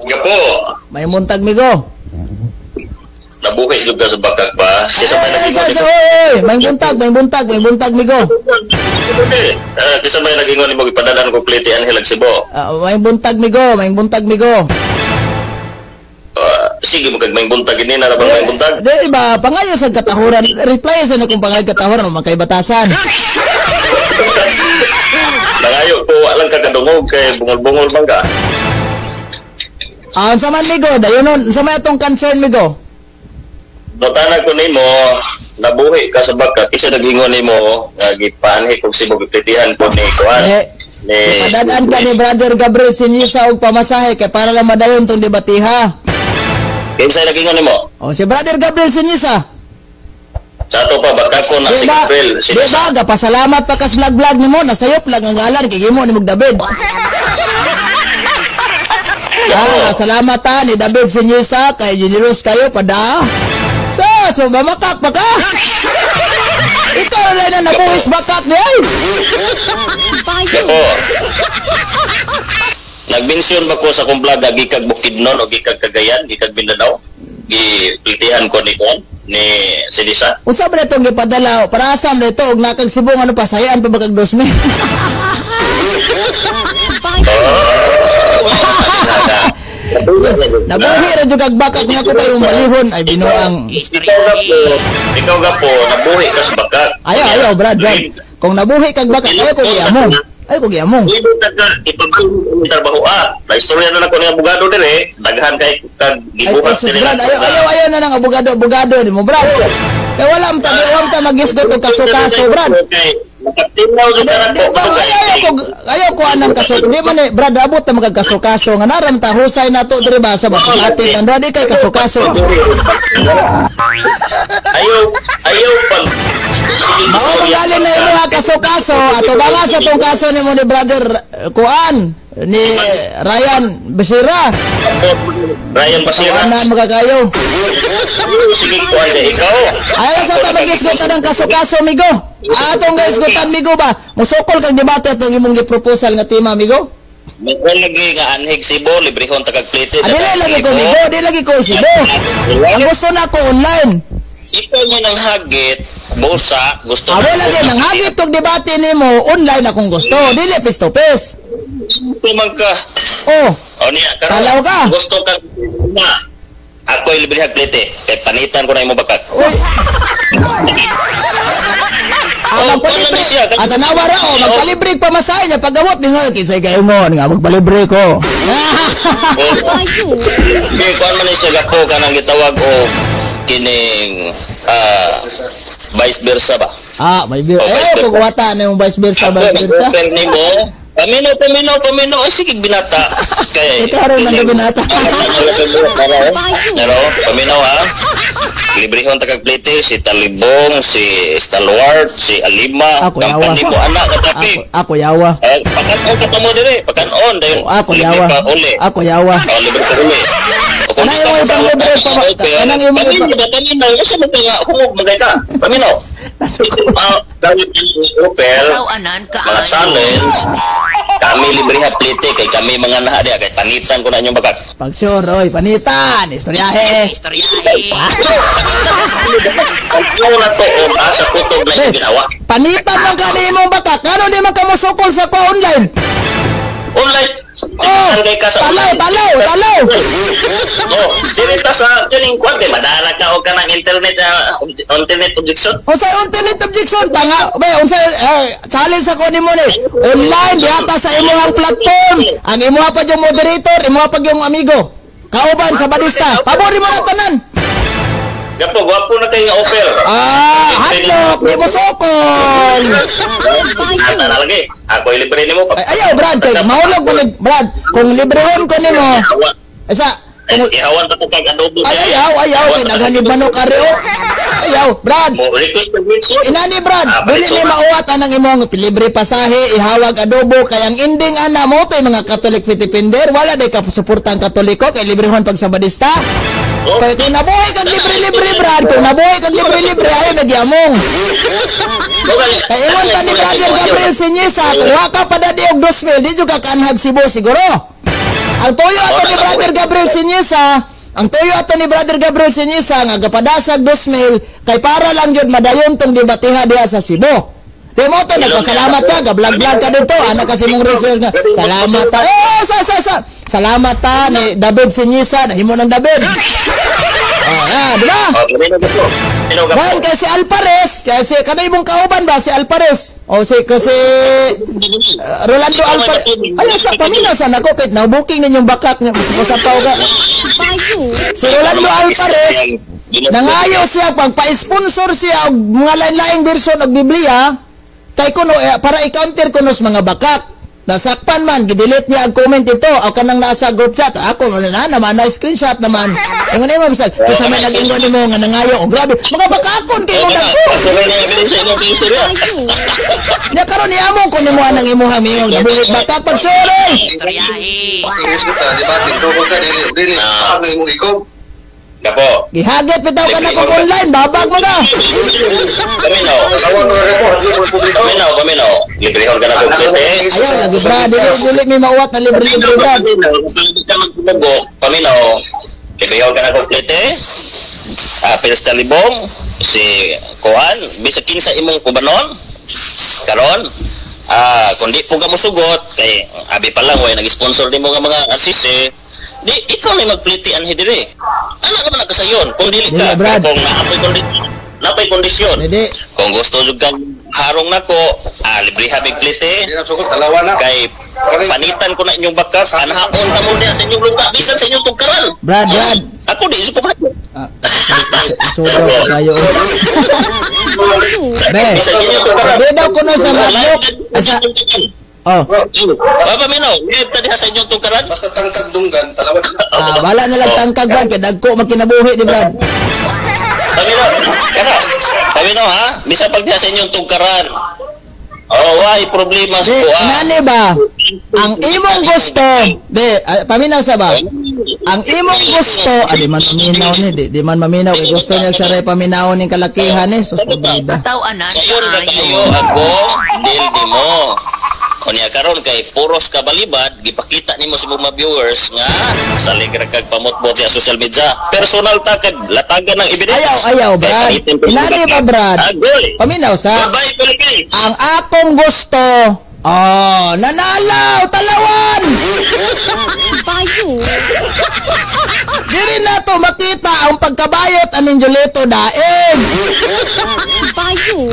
Gapo. May muntag, migo. Nabuhi jud ka sa bakak ba? Kisa may Ay, sa, oy, may buntag, may buntag, may buntag, migo. Kisa may nagingon nimo gipadalan ko plite anhi lag Cebu. May buntag, migo, may buntag, migo. Sige mo kag may buntag ini na ba may buntag? Di ba pangayo sa katahuran, reply sa na kung pangayo katahuran o makay batasan. Nangayo ko alang ka kadungog kay bungol-bungol man ka. Ah, unsa man, migo, dayon nun, unsa may atong concern, migo? Notana ko nimo nabuhi ka sa bakak kisa nagingon nimo nga gipaanhi kog Cebu giplitihan ko ni kuan. Ni padadaan ka ni Brother Gabriel Sinisa og pamasahe kay para lang madayon tong debatiha. Kinsa nagingon nimo? O si Brother Gabriel Sinisa. Sa ato pa bakak ko na si Gabriel Sinisa. Di ba gapasalamat pa kas vlog-vlog nimo nasayop lang ang ngalan kay gimo nimo David. Ah, salamat ta ni David Sinisa kay generous kayo pada. Sus, mamakak pa ka. Ikaw na nabuhis bakak ni ay. Gapo. Nagmensyon ba ko sa akong vlog gikag Bukidnon o gikag Cagayan, gikag Mindanao? Giplitihan ko ni kuan ni Sinisa. Unsa ba itong gipadala? Para asam na ito og nakag Cebu ano pasayan pa ba kag 2,000? Nabuhi ra jud kag bakak nga ko tayong balihon ay binuang. Ikaw gapo nabuhi ka sa bakak. Ayaw ayaw brad, brad. Kung nabuhi kag bakak ayo ko giamong. Ayo ko giamong. Ipabalo trabaho ah. Na istorya na nako ni abogado dire, daghan kay kag gibuhat dire. Brad, ayo ayo ayo na nang abogado abogado nimo brad. Kay wala man ta wala ta magisgot og kaso-kaso brad. Ayaw ko anang kaso. Di man eh, brad, abot ta magkaso-kaso. Nga naram ta husay na to diri ba sa atin. Ang brad, kay kaso-kaso. Ayaw, ayaw pag mao magaling na imo ha kaso-kaso. Ato ba nga sa tong kaso nimo ni brother kuan ni Ryan Basira. Ryan Basira. Anan magkakayo. Sige kuan ikaw. Ayaw sa ta magisgutan ang kaso-kaso, migo. Atong gisgutan, migo ba? Musukol kag debate atong imong gi-proposal nga tema, migo. Mo lagi nga anhig Cebu, librehon ta kag plite. Dili lagi ko, migo, di lagi ko Cebu. Ang gusto na ko online. Ikaw nga nang hagit, busa, gusto. Abo lagi nang hagit og debate nimo online akong gusto, dili face to face. Tumang ka. Oh. O niya, karon. Talaw ka. Gusto ka na. Ako libre hag plite, kay panitan ko na imo bakak. Uy. Ah, magpalibre. At tanawa ra oh, magpalibre pa masahe niya pagawot ni nga kinsay kayo mo nga magpalibre ko. Di kuan man siya gapo kanang gitawag o kining vice versa ba? Ah, may eh kung kuwata na yung vice versa, vice versa. Nimo, paminaw, paminaw, paminaw. Ay, sige, binata. Kay, ikaw rin lang binata. Pero, paminaw ha. Librehon tagagplite, si Talibong, si Stalwart, si Alima. Ako yawa. Kampani mo, anak, katapi. Ako yawa. Pakanon ka mo dire, pakanon. Ako yawa. Ako yawa. Libre pa uli. Anang imo ipanglibre pa. Anang imo ipanglibre. Paminaw, kasi mo nga hungog magay ka. Paminaw. Opel, mga challenge, kami libre ha plite kay kami mga naha diha kay panitan ko na inyong bakak. Pag sure, oy, panitan, istoryahe. Istoryahe. Ang na to sa kutob na yung ginawa. Panitan man ka ni imong bakak. Ngano di man ka mosukol sa ko online? Online. Oh, talaw, talaw, talaw. Oh, dili ta sa kining kwan kay madala ka og kanang internet internet objection. Unsay internet objection panga be unsay challenge ako nimo ni. Online diata sa imong platform. Ang imuha pa yung moderator, imuha pa yung amigo. Kauban sa badista. Pabori mo na tanan. Gapo, gwapo na kayo nga offer. Ah, hadlok, di mo sokol. Ata na lagi. Ako ilibre nimo. Ay, ayaw, Brad, kay mahulog mo Brad. Kung librehon ko nimo. Isa, kung ihawan ta ko kag adobo. Ay, ayaw, ayaw, kay naghanib manok ari oh. Ayaw, Brad. Inani, Brad, dili ni mauwat anang imong libre pasahe, ihawag adobo kay ang ending ana mo tay mga Catholic Defender, wala day ka suportang Katoliko kay librehon pag Sabadista. Kay kung nabuhi kag libre-libre, Brad, kung nabuhi kag libre-libre, ayo nagyamong. Kay ingon pa ni Brother Gabriel Sinyesa, kung wa ka padadi og 2,000, di jud ka kaanhag Cebu siguro. Ang tuyo ato ni Brother Gabriel Sinyesa, ang tuyo ato ni Brother Gabriel Sinyesa nga gapadasag 2,000 kay para lang jud madayon tong debatiha diha sa Cebu. Di mo to nagpasalamat ka, ga-vlog-vlog ka dito, ana kasi mong research nga. Salamat ta. Eh, sa sa sa. Salamat ta ni David Sinyesa, nahimo ng David. Oh, ah, di ba? Dan kay si Alvarez, kay si kanay imong kauban ba si Alvarez? O si kasi Rolando Alvarez. Ay, sa paminaw sa nako kay na-booking ninyong bakak niya sa paw ka. Si Rolando Alvarez nangayo siya pagpa-sponsor siya og mga lain-laing version og Biblia kay kuno para i-counter kuno sa mga bakak. Nasakpan man, gidelete niya ang comment ito. O kanang nasa group chat. Ako, na naman, na screenshot naman. Ingon nimo, bisag, kasi may nag-ingon nimo nga nangayo. O grabe, mga bakakon kayo mo nagko. Nya karon ni among kun nimo anang imuha miyong nabuhit bakak pagsorry. Gapo. Gihagit bitaw ka na kung online, babag mo ka. Paminaw. Paminaw, paminaw. Librehon ka na kung sete. Ayaw, lagi Brad. Dili may mauwat na libre-libre, Brad. Paminaw. Librehon ka na kung plete. Pilsta Libong, si Kuan, bisag kinsa imong kubanon. Karon, kung di po ka musugot, kay abi pa lang, way nag-sponsor din mo nga mga RCC, di, ikaw na magplitian hidire. Ano ka man nagkasayon? Kung dili ka, kung naapay kondisyon. Kung gusto jud kang harong nako, libre ha plite. Kay panitan ko na inyong bakas, anhaon ta mo diha sa inyong lugar, bisan sa inyong tugkaran. Brad, Brad. Ako di ko pa. Sobra pa kayo. Be. Be daw kuno sa madlok. Oh. Baba Mino, ta diha sa inyong tungkaran? Basta tangkag dunggan, talawan. Wala na lang tangkag ba kay dagko makinabuhi ni Brad. Pamino, kasa. Pamino ha, bisa pag diha sa inyong tungkaran. Oh, why problema sa kuha? Nani ba? Ang imong gusto, di, paminaw sa ba? Ang imong gusto, di man maminaw ni, di man maminaw kay gusto niya siya ray paminaw ning kalakihan ni, sus pabida. Kataw-anan kaayo ako, deal di mo. Unya karon kay puros kabalibad gipakita nimo sa mga viewers nga salig ra kag pamotbot sa social media. Personal ta kag latagan ng ebidensya. Ayaw, ayaw, Brad. Inani ba, Brad? Paminaw sa. Goodbye, Philippines. Ang akong gusto, oh, nanalaw, talawan. Bayo. Diri na to makita ang pagkabayot aning Julito daig. Bayo.